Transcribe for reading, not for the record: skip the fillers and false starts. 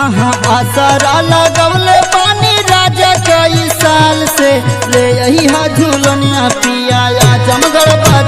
हाँ हाँ आसरा लगवले पानी राजा कई साल से, ले यही हा झूलनिया पिया आजमगढ़ बाजार।